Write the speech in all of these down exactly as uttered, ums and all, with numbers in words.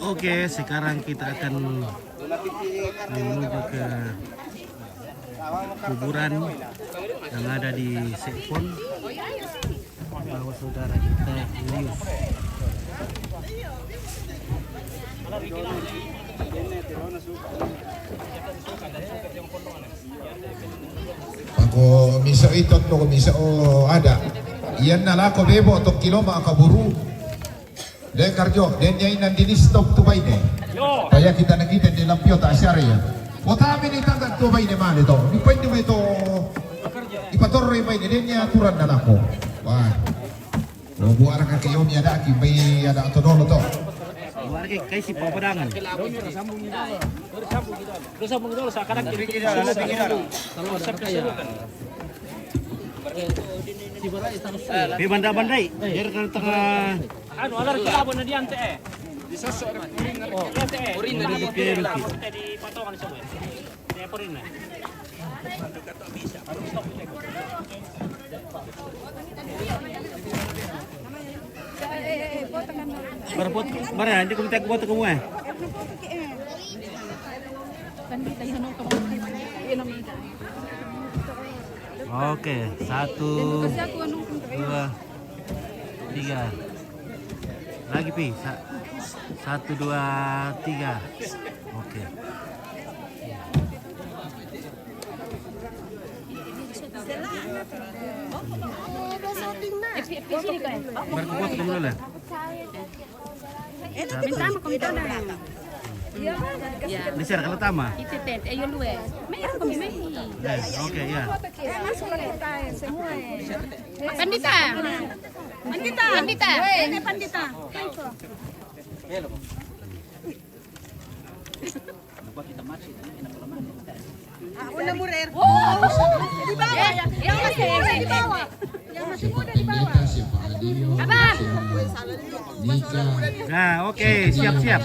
Oke, sekarang kita akan menuju ke kuburan yang ada di Sekpon. Bawa saudara kita Lius. Ako miso itot ko miso o ada. Iyan na lako bebo to kiloma kaburu. Dai karjo, dai niya inan dini stop tu baine. Paya kita na kita di lampio ta asyari ya. Kota mini tangga tu baine mali to. Di pain di to. Ipatorre baine, dai niya aturan na lako. Wah. Lo buara ka kayo mi ada aki bai ada to dolo to. Buara ka kai si papadangan. Dosa mungkin dosa kadang kiri kiri dosa kiri dosa. Kalau ada kaya. Di bandai-bandai, biar ke tengah. Anu, alar kita pun nanti ante eh. Disosok. Oh, ante eh. Urin dari di potongan semua. Dia urin eh. Bara pot, bara, hindi ko mitag boto ko mo eh. Oke, satu, dua, tiga. Lagi pi, sa- satu, dua, tiga. Oke. Berkuat kamu lah. Bintang ko mitana. Bisa kalau tama. Ite tent, eh, yung luwe. May ako mi, may. Oke, ya. Pandita. Pandita. Pandita. Pandita. Una murer. Di bawah. Yang masih muda di bawah. Yang masih muda di bawah. Abang. Nah, oke, siap-siap.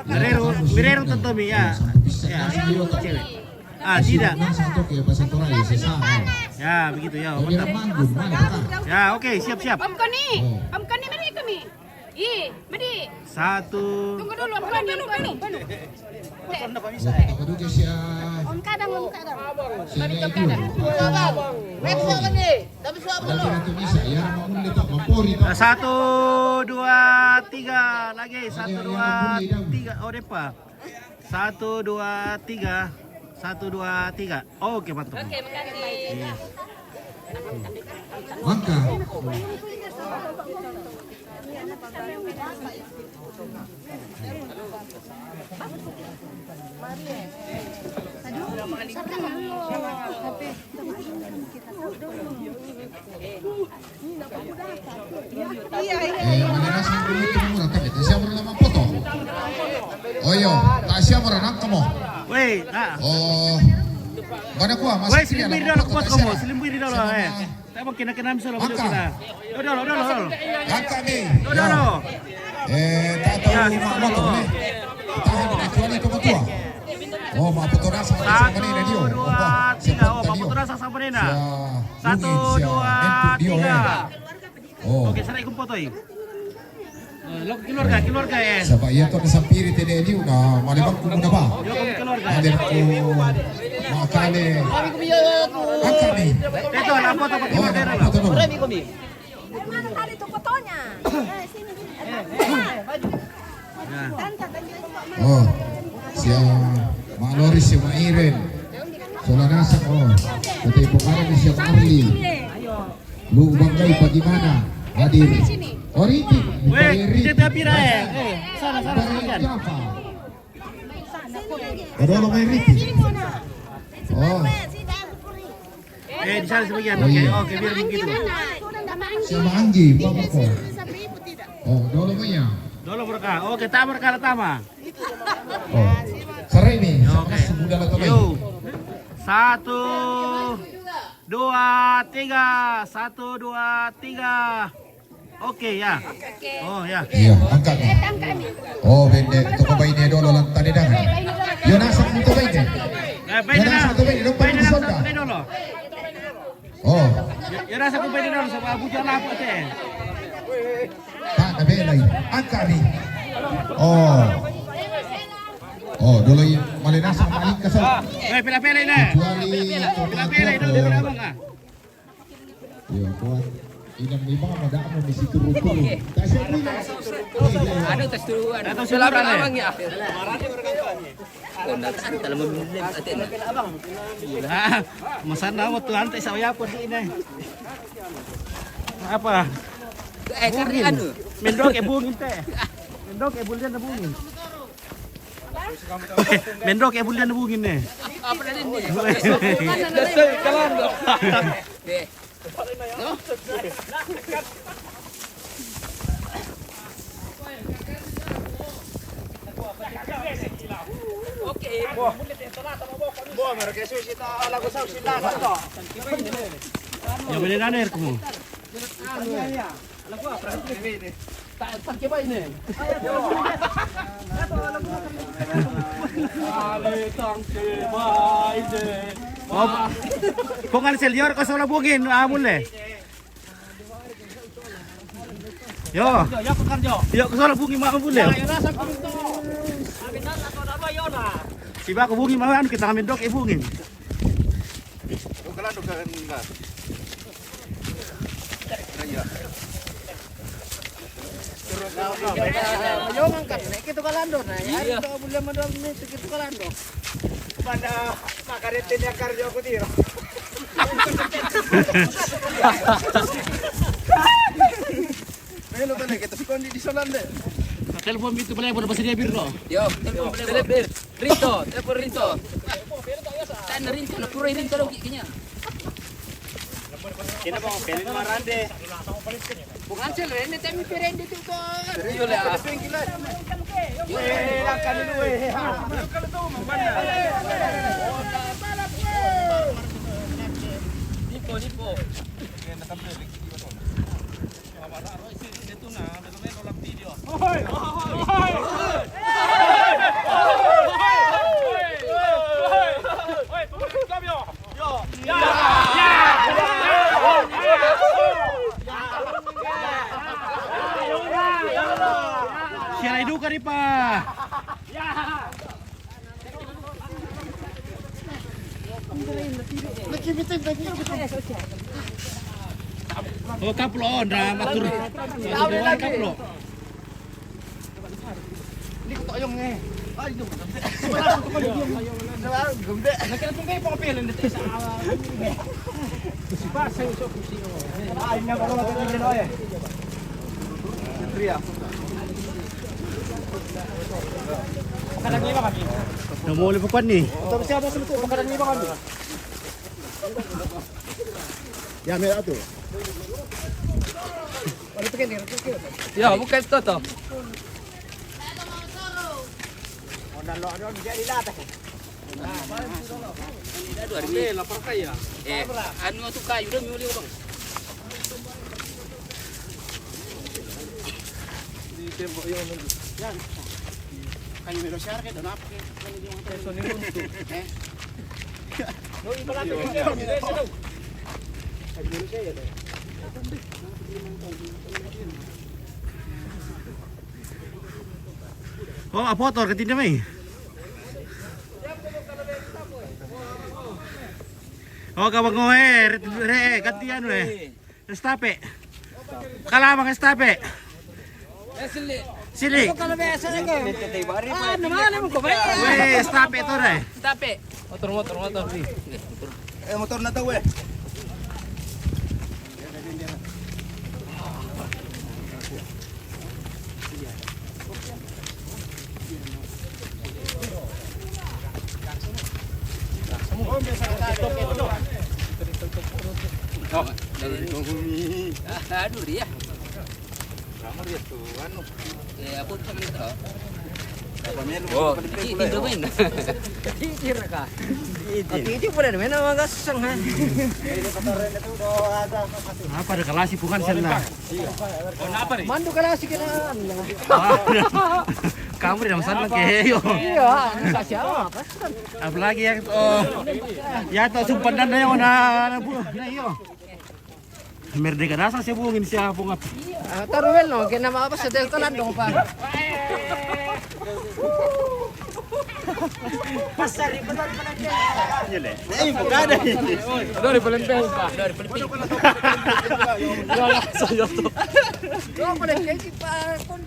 Mirero, Mirero tentu mi ya. Ya, cewek. Ah, tidak. Ya, begitu ya. Ya, oke, siap-siap. Om Koni, Om Koni, mari kami. Ih, madi. Satu. Tunggu dulu, Om Koni, Om Koni. Om Kadang, Om Kadang. Mari, Om Kadang. Satu, dua, tiga. Lagi. Satu, dua, tiga. Oh, depa. Satu, dua, tiga. Satu, dua, tiga. Oke, mantap. Oke, makasih. Iya. Mangka. Iya, iya. Eh, mana nasa dulu itu murah, tapi tak siapa nama foto. Oh, iyo, tak siapa orang kamu. Weh, nah. Oh. Mana kuah, masih. Weh, silimbiri dolo, kuat kamu, silimbiri dolo, eh. Tapi kena-kena misalnya. Dolo, dolo, dolo. Angkat ni. Dolo. Eh, tak tahu mak motor ni. Tahan, kecuali kau motor. Oh, mak motor rasa sama ni dia. Satu, dua, tiga. Oh, mak motor rasa sama ni. Satu, dua, tiga. Oh. Oke, sana ikut foto, eh. Eh, lo keluarga, keluarga, eh. Sabab iya tu ada sampiri tadi dia, udah mari bangku muda ba. Yo, keluarga. Ada aku makale. Angkat ni. Itu lah foto, foto, foto. Mana tadi tu fotonya? Eh, sini. Oh, sia Mak Loris, sia Mak Iren. Sola nasang, oh. Kata ibu kami sia Mak Arli. Lu Banggai bagaimana? Hadir. Oh, Riti. Weh, Riti. Kita tapi dah, eh. Eh, sana, sana, sana. Oh, dolo mai Riti. Oh. Eh, di sana sebagian. Oh, iya. Oke, oke, biar begitu. Sama Anggi, Pak Bako. Oh, dolo mai ya. Dolo mereka. Oke, tak mereka tama. Oh. Sering ni. Oke. Sama sudah lah, teman. Yo. Satu, dua, tiga. Satu, dua, tiga. Oke, ya. Oh, ya. Iya, angkat ni. Oh, bende. Toko baine dolo lantai dah. Yo, nasa toko baine. Eh, baine. Yo, nasa toko baine. Dong, baine paling sonda. Dolo. Oh. Yo, nasa toko baine dolo, sama Abu Jala apa teh? Tabe lai. Angkat ni. Oh. Oh, dolo i malinasa malik kasau. Eh, pila-pila ini. Kecuali pila-pila itu dia berapa, ah? Ya, kuat. Inang memang ada apa mesti turun-turun. Tak sih. Ada tes dulu, ada. Ada tes dulu, ada. Abang ya. Kau nak tak dalam mobil, tak ada. Nah, masa nama tuan tak saya apa di ini. Apa? Eh, bungin. Anu. Mendok e bungin teh. Mendok e bulian bungin. Mendok e bulian bungin nih. Apa tadi nih? Deh. Oke. Bo, mereka susi ta lagu sau sila to. Ya, beneran air kamu. Bukan selior kau salah bungin, amun le. Yo. Yo, yo, bukan, yo. Yo, kau salah bungin, mau bule. Si ba kau bungin, mau anu kita ngamen dok, eh, bungin. Bukan, bukan, enggak. Yo, ngangkat, naik gitu kalando, nah. Iya. Hari itu boleh modal nih, segitu kalando. Pada makaretin yang karyo aku tiro. Melo tadi kita si kondi di solan deh. Telepon itu boleh, boleh pasti dia birro. Yo, telepon boleh, bir. Rinto, telepon Rinto. Tan Rinto, lo puro Rinto lo kiknya. Kena bang, pelin marande. Bukan sih, ini temi perende tu kok. Iyo lah. Weh, akan dulu, weh. Nipo, nipo. Siya ay duka rin pa. Oh, kaplo, oh, na matur. Kaplo. Hindi ko toyong eh. Ay, hindi ko gumde. Gumde. Nagkakatong kayo pang apel, hindi tayo sa, ah, si Pasay, so, kung sino. Ay, hindi ko gumde, eh. Siyempre, ah. Makalangi ba kami? Namuli pa pa ni. Ito siya, boss, ito. Makalangi ba kami? Ya, mira tú. Ya, buka ito to. Aduh, hari ini lapar kaya. Eh, anu tu kayu dah, muli, bang. Di tembok yang. Kayu melo siar ke, dan apa ke? Eso ni untuk. Eh. Oh, apotor katinda mai. Oh, kabang, oh, eh, re, re, gantian, eh. Estape. Kalamang estape. Sili. Sili. Ano, ano mo ko ba? Weh, estape to, re. Estape. Motor, motor, motor. Eh, motor na to, weh. Oh, dari Aduh, dia. Kamu dia tuh, anu. Eh, apa tu kami tahu? Oh, ini Indo main. Titir ka. Titir. Titir boleh main sama gasang, ha? Apa ada kalasi bukan sana? Oh, kenapa nih? Mandu kalasi kena. Kamu yang sana ke yo. Iya, bisa siapa? Apalagi yang, oh, ya, tak sumpanan na yo na, na, na, yo. Merdeka dasar saya bohongin siapa, ngapa? Ah, taruh wel no, kena apa, setel telan dong, Pak. Pasar di pasar. Iya, Le. Eh, bukan ada. Dari Palembang, Pak. Dari Palembang. Iya, iya, saya tuh. Oh, Palembang, Pak.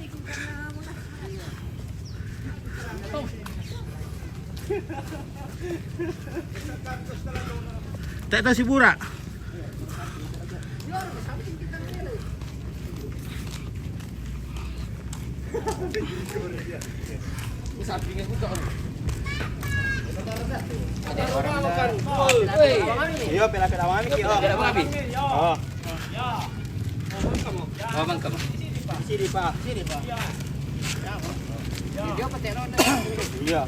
Te tau si Bura. Iyo, pela-pela mami, iyo. Oh. Oh, bang kamu. Sini, Pak. Sini, Pak. Iya.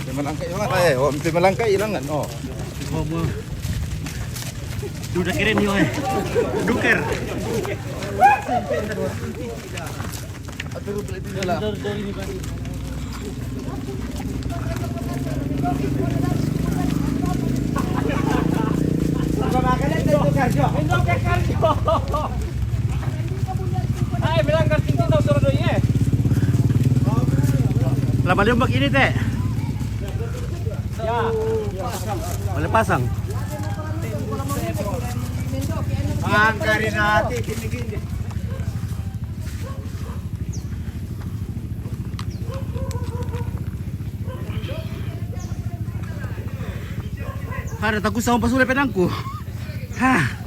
Pi melangkai, Bang. Eh, oh, pi melangkai ilangan. Oh. Oh, mau. Duda keren yo, eh. Duker. Atur beli pintu lah. Hai, bilang kasih tahu suruh doi, eh. Lama lembak ini, Teh. Ya. Boleh pasang. Bang, karinati, gini-gini. Ada takut sama pas udah pedangku. Hah.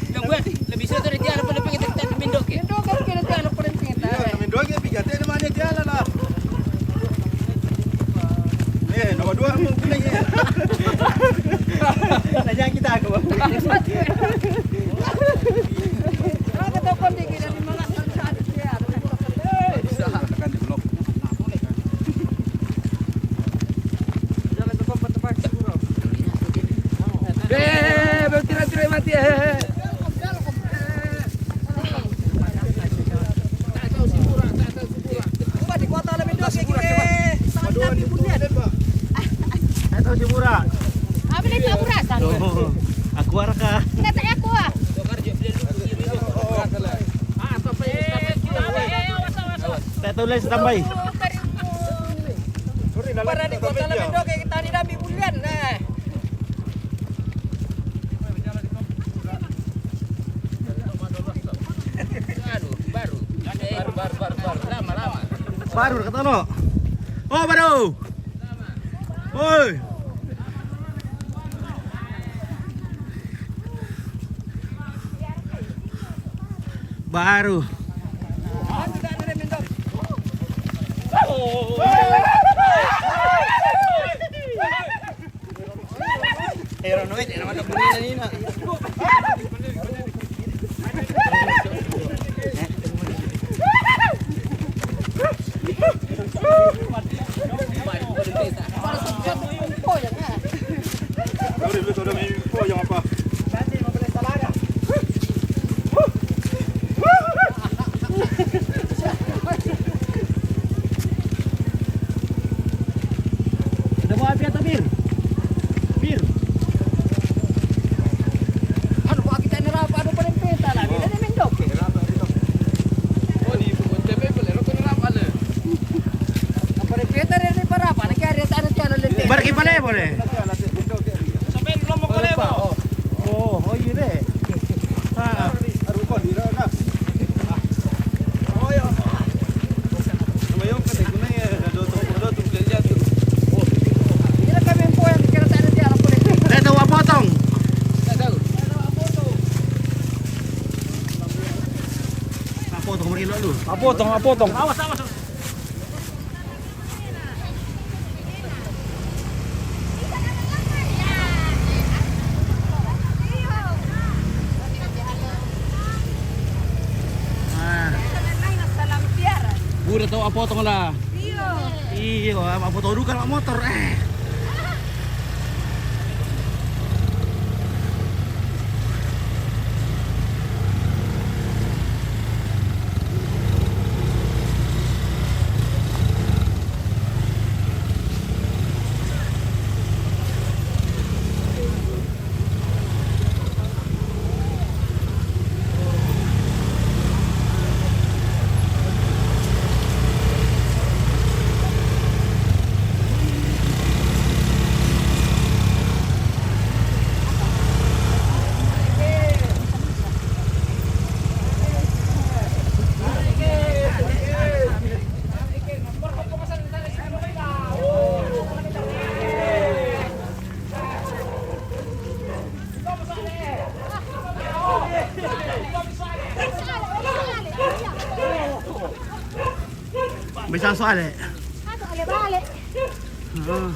Yang buat, lebih susah dari tiada pada pengen tertarik mindoke. Mindoke, kira tiada pada pengen. Iya, mindoke, pijatnya di mana dia lah. Eh, nomor dua mau kuning, eh. Nanya kita aku. Kalau kata kau di kiri, lima belas tahun saat dia. Bisa, tekan di blok. Jalan ke tempat-tempat, bro. Eh, bertirai-tirai mati, eh. Coba di kota lebih dua kayak gini. Sangat tapi bulian. Saya tahu si Mura. Apa nih, Kak Mura? Oh, aku arah kah? Nggak tahu aku, ah. Eh, kita, eh, awas, awas, awas. Saya tahu lah, standby. Para di kota lebih dua kayak kita ini, tapi bulian, nah. Aduh, baru. Baru, baru, baru, baru. Lama, lama. Baru, kata lo. Oh, baru. Woi. Baru. Ero no, eh, nama tak bunyi ni nak. Sorry, lu sudah main info yang apa? Ada buah api atau bir? Bir. Anu, buah kita ini rapat, anu, paling peta lah. Dia ni main joget. Oh, di Bogor, tapi boleh rokok ni rapat lah. Apa dia peta dia ni para apa? Lagi ada, ada jalan lagi. Bar gimana ya, boleh? Sampai belum mau boleh, Bang. Oh, oh iya deh. Ah. Saya tahu apa tong? Apa tong mari lu? Apa tong? Apa tong? Awas, awas. Ah. Udah tahu apa tong lah? Iya. Iyo, mak motor duka, mak motor. Eh. Bisa soal, eh? Ada balik. Ah.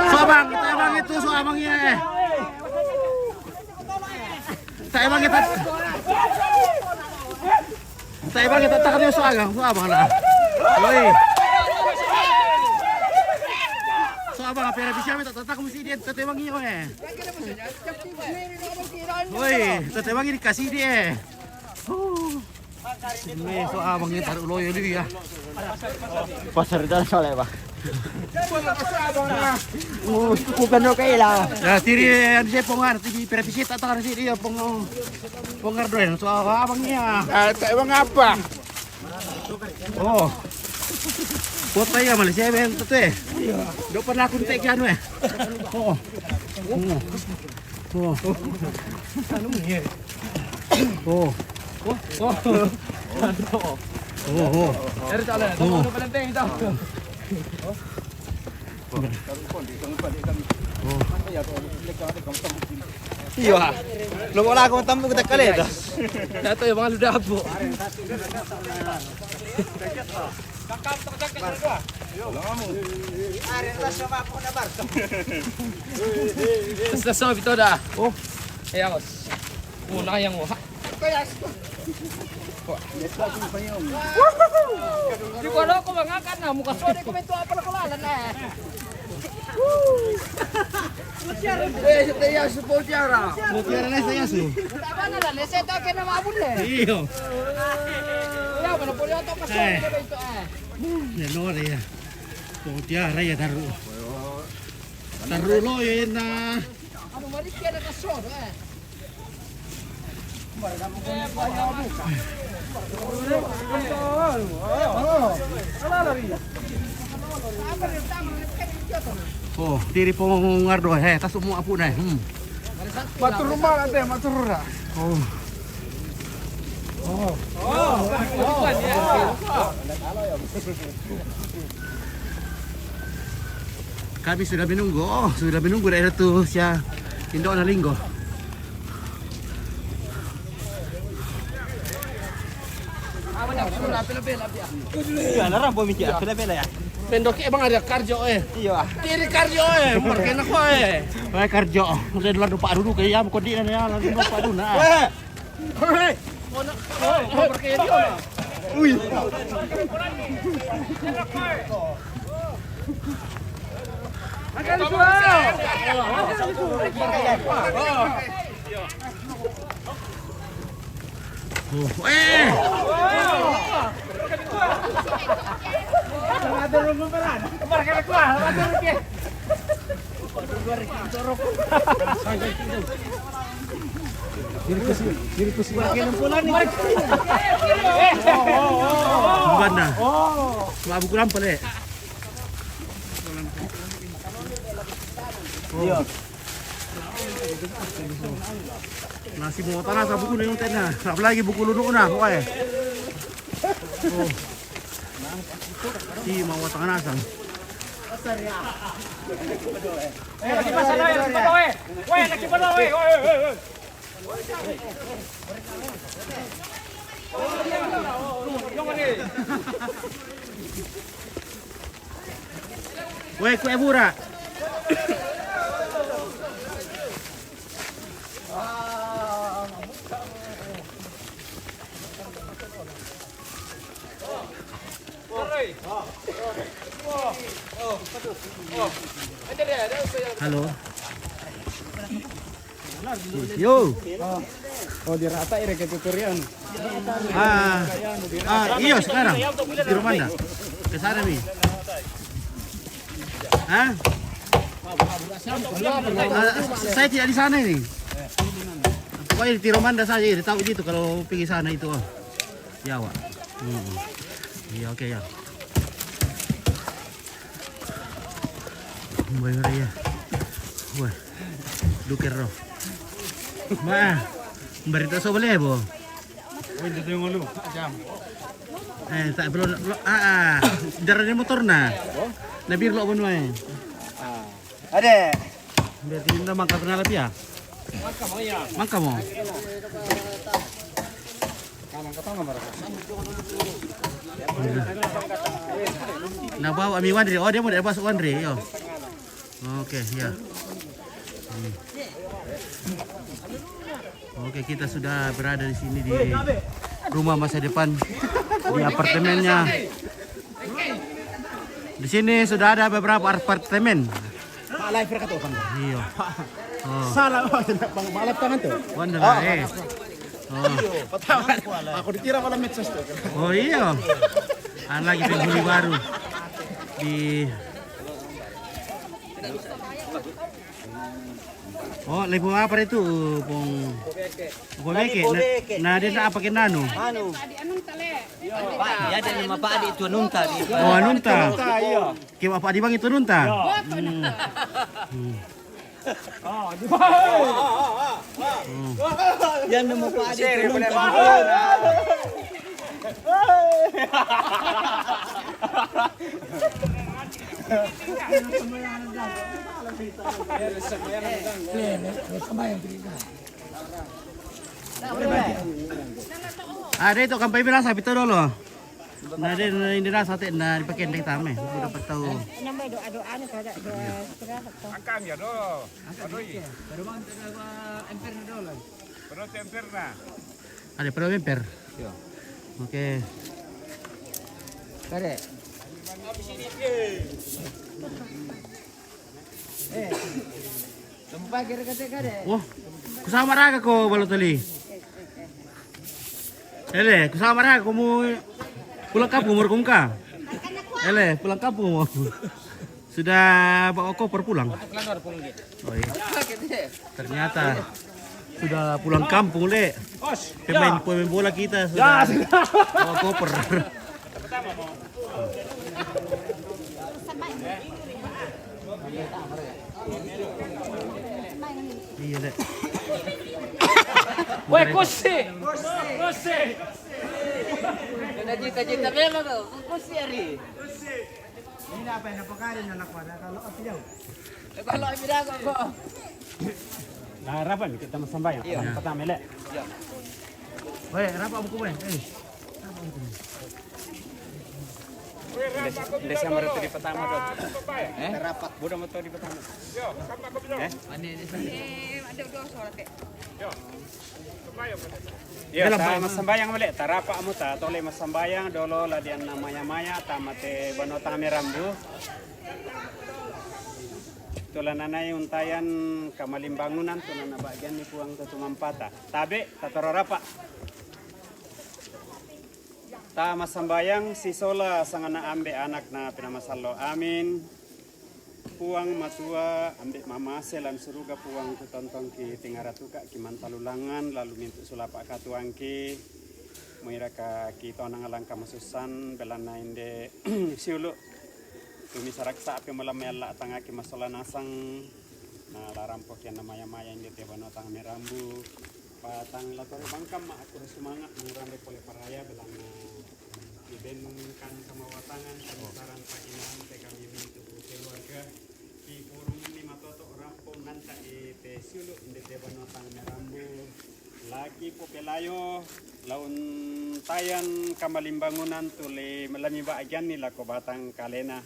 So abang, kita abang itu, so abang ya. Kita abang kita. Kita abang kita tak ada so abang, so abang lah. Woi. So abang, apa yang bisa minta tak tak mesti dia, kita abang iyo, eh. Woi, kita abang ini kasih dia. Oh. Ini so abang ini taruh loyo dulu ya. Pasar dah soalnya, Pak. Oh, bukan oke lah. Ya, tiri, eh, di pongar, tiri, perpisi tak tahu sih dia, pong, pongar doyan, so abang ya. Ah, tak abang apa? Oh. Kota ya, Malaysia, ben, tu, eh. Iya. Dopan aku tak kian, eh. Oh. Oh. Oh. Oh. Oh. Oh. Oh. Oh. Dari tak ada. Oh. Tunggu, tunggu, tunggu, tunggu. Oh. Iya. Lo bola aku tambah kita kali dah. Dah tahu bang lu dah apa. Sa sa bito da. Oh. Ayan, boss. Una yang wah. Di ko alam ko mga kan na muka sore ko may tuwa pala ko lalan eh. Eh, sa tayo sa Paul Tiara. Paul Tiara na sa yasu. Tama na lang, sa tayo kay na maabot eh. Iyo. Kaya mo na po yung ito, pasok Eh. na ba ito eh? Yan, no, ya. Paul Tiara ya, taru. Taru lo, yan na. Ano, marik yan, nakasor eh. Oh, tiri pong ngardo, eh, tas umu apu na, eh. Hmm. Maturuma ate, maturura. Oh. Oh. Kami sudah menunggu. Oh, sudah menunggu dari itu siya Indo na Linggo. Iya, larang po miki, pila-pila ya. Mendok e bang ada karjo eh. Iya. Tiri karjo eh, marke na ko eh. Wah, karjo. Udah dulu lupa dulu kayak ya, kok di na ya, lalu lupa dulu na. Wah. Hei. Ui. Oh, eh. Diri ko si, diri ko si Mark. Ang ganda. Mabukulan pala eh. Iya. Nasi mo tana sa buku na yung tena. Apalagi buku luno na, okay. Oh. Di mawa tanga nasang. Eh, lagi pa sa laway, lagi pa laway. Weh, lagi pa laway. Oy, oy, oy, oy. Weh, kue bura. Halo. Yo. Oh, dirata ire ke tutorial. Ah, ah, iyo, sekarang di Romanda. Ke sana mi. Hah? Ah, saya tidak di sana ini. Pokoknya di Romanda saja, tahu gitu kalau pergi sana itu. Oh. Ya, Wak. Hmm. Iya, oke ya. Boy, ya. Wah. Duker, bro. Ma, berita so boleh, bo? Eh, tak, belum, belum, ah, ah. Jalan motor na. Nabi lo, bono, eh. Ada. Berarti ini mangka kenal apa ya? Mangka mo. Na bawa mi Wandre. Oh, dia mau dari bas Wandre, yo. Oke, ya. Hmm. Oke, kita sudah berada di sini di rumah masa depan, di apartemennya. Di sini sudah ada beberapa apartemen. Mak live mereka tuh, Bang. Iya. Oh. Salah, Bang, malah tangan tuh. Wonder lah, eh. Oh. Pertama, aku dikira malah medsos tuh. Oh, iya. Ada lagi penghuni baru di. Oh, lepo apa itu, Pong? Bobeke. Bobeke. Nah, dia apa ke nanu? Anu. Pak, dia ada nama Pak Adi itu Nunta di. Oh, Nunta. Iya. Ke Bapak di Bang itu Nunta? Ya. Hmm. Hmm. Oh, di Hmm. Yang nemu Pak Adi turun ke bawah. Ada itu kampai bilang sapi itu dulu. Nah, dia, nah, ini dah sate, nah, dipakai, dia tahu, meh. Aku dapat tahu. Nambah doa-doa nih, kada doa istirahat, toh. Akang ya, doh. Aduh, iya. Baru bangun, eh, emper dulu. Perut emper, nah. Ada perut emper? Iya. Oke. Kada. Eh. Tempat kira kata kada. Wah, kusama raga ko, Balotelli. Ele, kusama raga ko mo pulang kampung, mo ko mungka. Ele, pulang kampung mo. Sudah bawa koper pulang. Oh, iya. Ternyata sudah pulang kampung, Le. Pemain, pemain bola kita sudah bawa koper. Iya, Dek. Woi, kusi. Kusi. Ada cita-cita memang kau. Kusi hari. Ini apa yang dapat kali nak lakukan? Kalau api jauh. Kalau api dah kok. Nah, rapat kita mau sembahyang. Iya. Pertama, Le. Iya. Woi, rapat buku, woi. Eh. Nde, nde sama ratu di pertama, dong. Eh? Rapat. Buda mau tahu di pertama. Eh? Mana ini? Eh, ada dua suara, Teh. Iya, ta masambayang mele, tarapa mo ta tole masambayang dolo ladian na maya-maya ta mate banua tame rambu. Tula nanai untayan kamalimbangunan tula na bagian ni Puang Tutu Mampata. Tabe, tatororapa. Ta masambayang sisola sangana ambe anak na pinamasallo. Amin. Puang Matua, ambe mamase lan suruga Puang, kutontongki tingaratuka ki mantalulangan, lalu mintu sulapa katuangki, muiraka ki tonang langka masussan, belanna inde siulu. Tumisaraksa api malam yalla tangaki masola nasang, na larampo kianna maya-maya inde te banua tang merambu. Patang latore bangkam ma aku sumanga mangurande pole paraya belanna. Ibenkan kamawatangan kamisaran pakinante kami untuk keluarga. Ipurunganni matoto rampo nanta i te siulu inde te banua tang merambu. Laki popelayo laun tayan kamalimbangunan tuli lami bagianni lako batang kalena.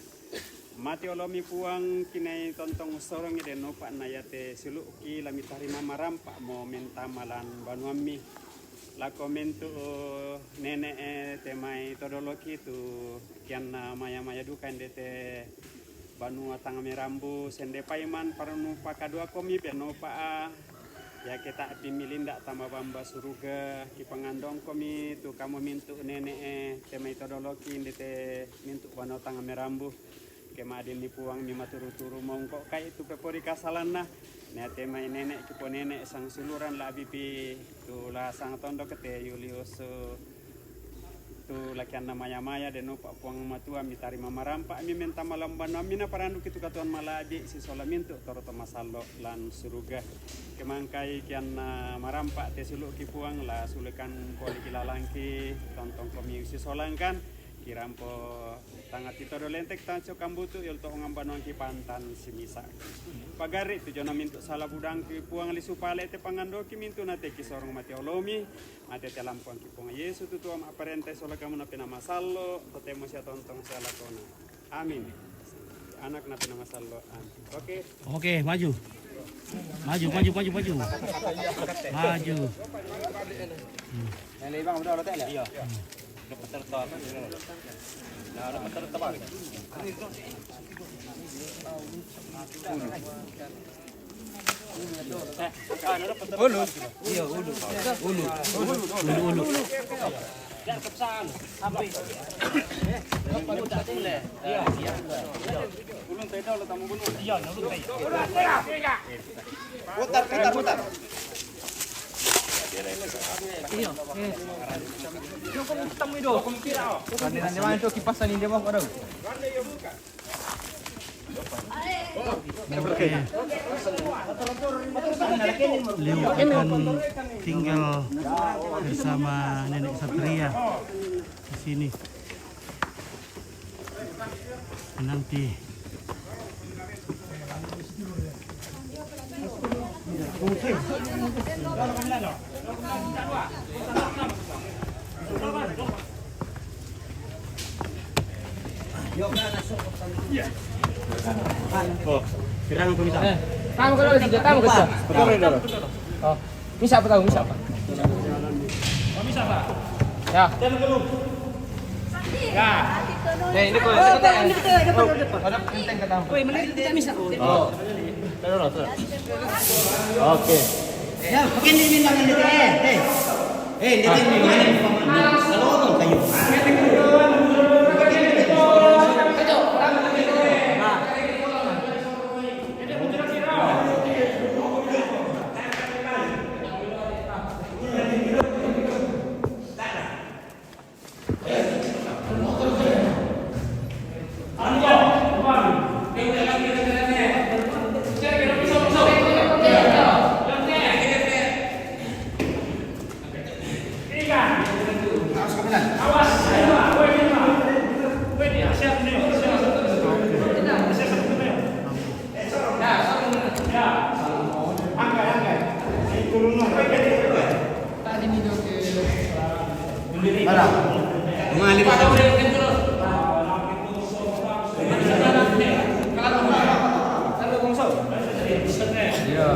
Mati olomi Puang kinai tontong ussorongi de nopa na yate siuluki lami tarima marampa mo mentama lan banuammi. Lako mentu nene e te mai todoloki tu kianna maya-maya duka inde te Banua tanga merambu sende paiman paranu pakadua komi beno pa'a. Ya kita api milinda tama bamba suruga ki pangandong komi tu kamu mintu nene e temai todoloki ndete mintu banua tanga merambu. Kema adin ni puang mi maturu-turu mongko kai tu pepori kasalanna. Ne temai nene kipo nene sang siluran la abipi tu la sang tondo kete Yulius. Tu lakianna maya-maya de nupa puang matua mi tarima marampa mi menta malamban mi na parandu kitu katuan maladi si sola mintu toro to masallo lan suruga. Kemangkai kianna marampa te sulu ki puang la sulekan koli kilalangki tontong komi si solangkan kirampo tanga tito do lentek tanco kambutu yol to ngambanuang ki pantan si misa. Pagari tu jona mintu sala budang ki puang lisu pale te pangandoki mintu na te ki sorong mati olomi. Ate te lampuang ki puang Yesu tu tuam aparente sola kamu na pina masallo totemo sia tontong sia lakona. Amin. Anak na pina masallo. Amin. Oke. Oke, maju. Maju, maju, maju, maju. Maju. Hmm. Iya. Nah, ada peserta balik. Ulu. Iya, ulu. Ulu. Ulu, ulu. Ulu, ulu. Putar, putar, putar. Iya, eh. Nande, nande, mana itu kipasan ini, Bang? Aduh. Oke. Beliau akan tinggal bersama Nenek Satria di sini. Menanti. Oh, serangan pemisah. Eh, tamu kalau sudah tamu kita. Betul, betul. Oh, bisa apa tahu, bisa apa? Oh, bisa, Pak. Ya. Ya. Eh, ini kok. Oh, ini kita, depan, depan. Ada penting kata. Woi, mana kita bisa? Oh. Taruh, taruh. Oke. Ya, begini ini tangan kita, eh, eh. Eh, ini kan gimana nih, Pak? Kalau orang kayu. Mana? Mengalir. Iya.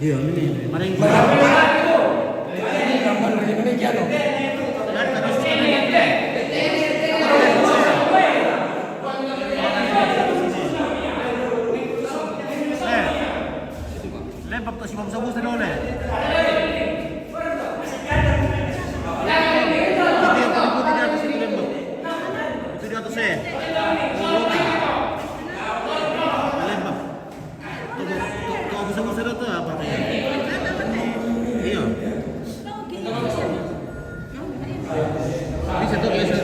Iya, ini. Mari. Lembab tak si Bang Sabu sudah oleh. Itu yang putih-putih di atas itu lembab. Itu di atas, eh. Lembab. Tuh, tuh, tuh, Abu Sabu sudah tuh apa tuh? Iya. Bisa tuh, bisa.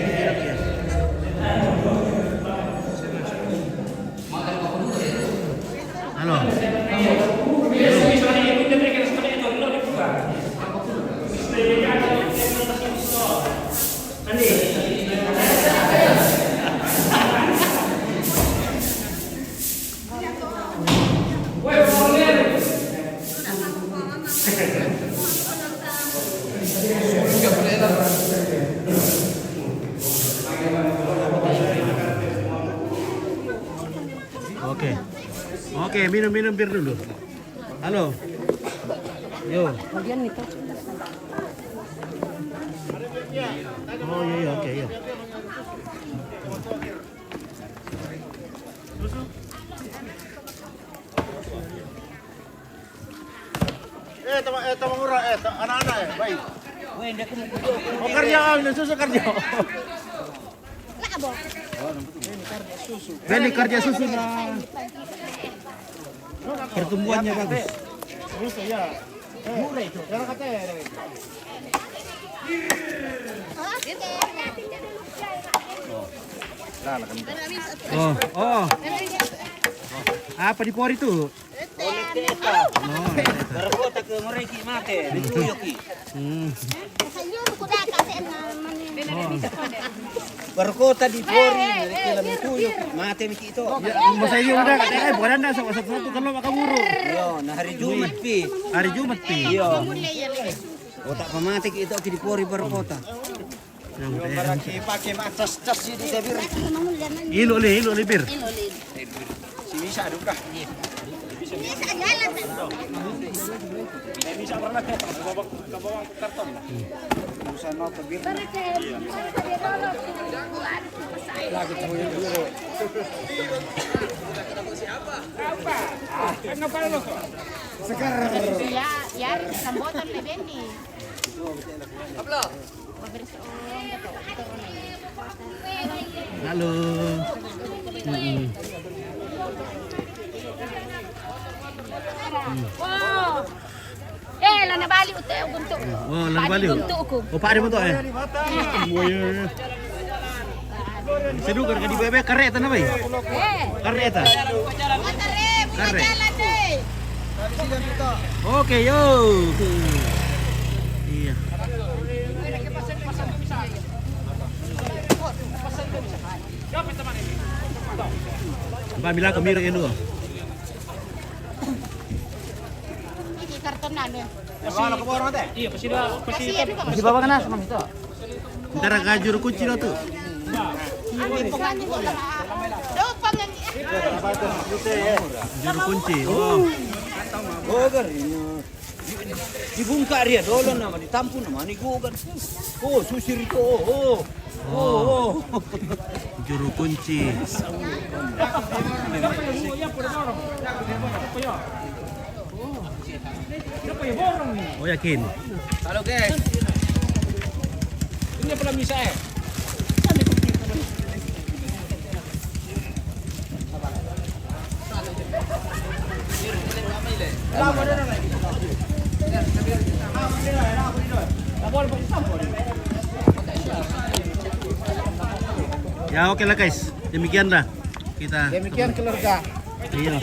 Halo. Oke, minum-minum bir dulu. Halo. Yo. Kemudian itu. Oh, iya, iya, oke, iya. Eh, teman, eh, teman murah, eh, te-, anak-anak, eh, baik. Oh, kerja, ah, ini susu kerja. Ini kerja susu, nah. Pertumbuhannya bagus. Susu, ya. Eh, jangan kata ya. Oh, oh. Apa di pori tu? Oh, nete eta. Baru kota ke mereki mate, dicuyoki. Hmm. Baru kota di pori, mereki la dicuyoki. Mate miki itu. Ya, masa iya udah, eh, bukan anda sama satu-satu kalau makan burung. Yo, nah hari Jumat pi. Hari Jumat pi. Yo. Otak pamate ki itu ki di pori baru kota. Yang baraki pakai mak tas-tas ini, Debir. Ilo le, ilo le, Bir. Si bisa duka. Bisa jalan. Eh, bisa pernah ke bawah, ke bawah karton. Urusan mau ke Bir. Lagi temuin dulu. Sekarang. Ya, ya, sambotan le Benny. Halo. Mm-mm. Oh. Eh, la nabali ute guntu. Oh, la nabali. Guntu ku. Oh, padi mo to, eh. Seduka ka di bebe kareta na bai. Eh. Kareta. Kareta. Oke, yo. Iya. Ba mila ko miro eno. Ini karton anu. Iya, pasti da, pasti. Masih bawa kena sama itu. Ntar ka juru kunci lo tu. Juru kunci. Oh. Gogar. Dibungka dia dolo nama, ditampu nama ni gogar. Oh, susir itu. Oh, oh. Oh, oh. Juru kunci. Oh, yakin? Halo, guys. Ini pala misa, eh. Ya, oke lah, guys. Demikianlah kita. Demikian keluarga. Iya.